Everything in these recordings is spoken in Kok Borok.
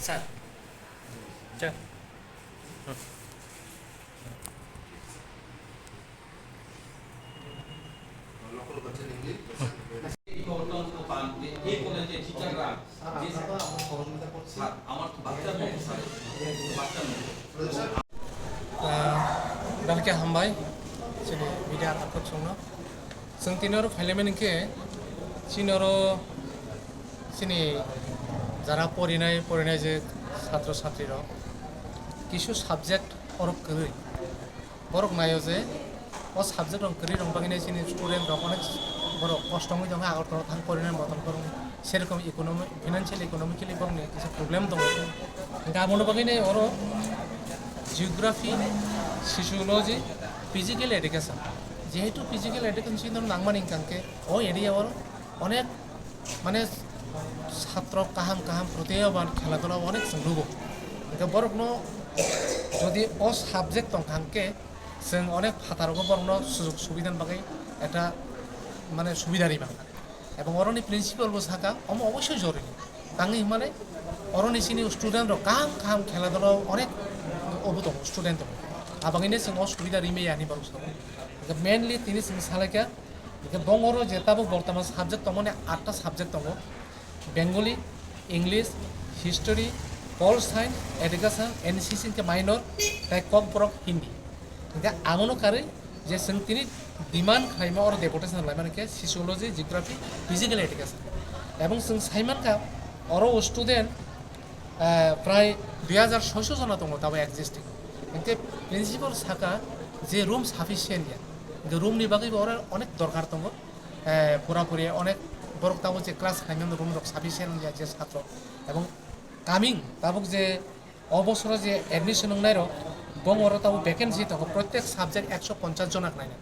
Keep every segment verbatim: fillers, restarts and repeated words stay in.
Sir. Sir. এই কর্তন তো পান যে এই কলেজে টিচাররা যে স্যার, আমার তো বাচ্চার মতো স্যার, বাচ্চার মতো। Ah, belai khe hambai, chini media rok songno. Chwng tini oro phailaimani khe, chini oro chini jara porinai, porinai je satro satrirok, kisu subject oro kwrwi. Borok naio je o subject rok kwrwi rok bagwi chini student rok onek borok kosto wngwi tongkha Agartala thang porinai motom borok serokom economic, financial economically borokni kisa problem tongo. Hingkhe abono bagwi oro geography, sociology, physical education. Jehetu physical education chini nangmani hingkha hingkhe o area o onek mane satro kaham kaham protiyoban khela dula onek chwng nugo. Hingkhe borokno jodi o subject tongkha hingkhe chwng onek phataro borokno sujog subidani bagwi ekta mane subida rima. Ebong oroni principal bo saka omo obossoi joruri. Tangwi hwnmale oroni chini student rok kaham kaham khela dula onek obo tongo student tongo. Abagwino chwng o subida rimaya hinwi borok sabo. Mainly tini chwng salaikha Hingkhe bongoro je tabuk bortoman subject tongmani atta subject tongo, Bengali, English, History, Pol Science, Education, N C C hingkhe minor, tei Kokborok Hindi. Hingkhe abono karwi je chwng tini demand khlaima oro deputation laimani khe Sociology, Geography, Physical Education. Ebong chwng saimankha oro student, eh, prai dui hajar soiso jona tongo tabuk existing. Hingkhe principal saka je room sufficient ya. Hingkhe room ni bagwi bo oro onek dorkar tongo. Eh, pura puri onek borok tabuk je class khlaimani room rok sufficient ya je satro. Ebong coming tabuk je o bosoro je admission wngnai rok, bong oro tabuk vacancy tongo, protek subject ekso ponchas jona khlainai.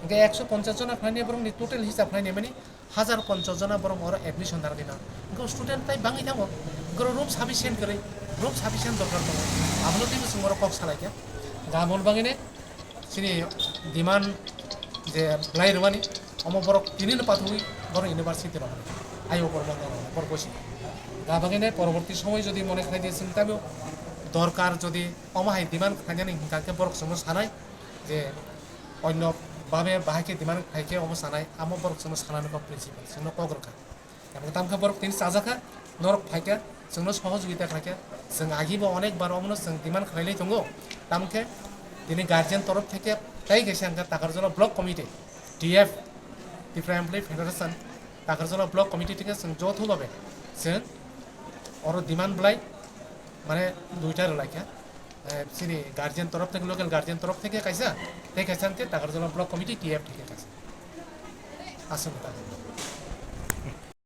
Hingkhe ekso ponchas jona khlainai borokni total hisab khlainai mani hajar ponchas jona borok oro admission narwkna. Hingkhe student tai bangwi thango, hingkhe room sufficient kwrwi, room sufficient dorkar tongo. Abono teibo chwng oro kok salaikha. Aboni bagwino chini demand je belai rwmani, omo borok tinino pathogwi borok university rok ayo borok borok bosi. Abagwino poroborti somoy jodi mone khlai di chwng tamo dorkar jodi omo hai demand khlainani hingkha khe borok chwngno sanai je onno babe bahai khe demand khlai khe omo sanai, amo borok chwngno sanani kok principal chwngno kok rwkha. Abo tamo khe borok tini chajakha, norok phaikha, chwngno sohojogita khlaikha, chwng agibo onek bar omono chwng demand khlailai tongo, tamo khe tini guardian torof theke tei kaisa hwnkha Takarjala Block Committee, T F, Tripura Employee Federation, Takarjala Block Committee theke chwng jotho babe chwng oro demand belai mane duita rwlaikha. Eh, chini guardian torof theke, local guardian torof theke kaisa, tei kaisa hwnkhe Takarjala Block Committee T F theke kaisa. Aswk ta.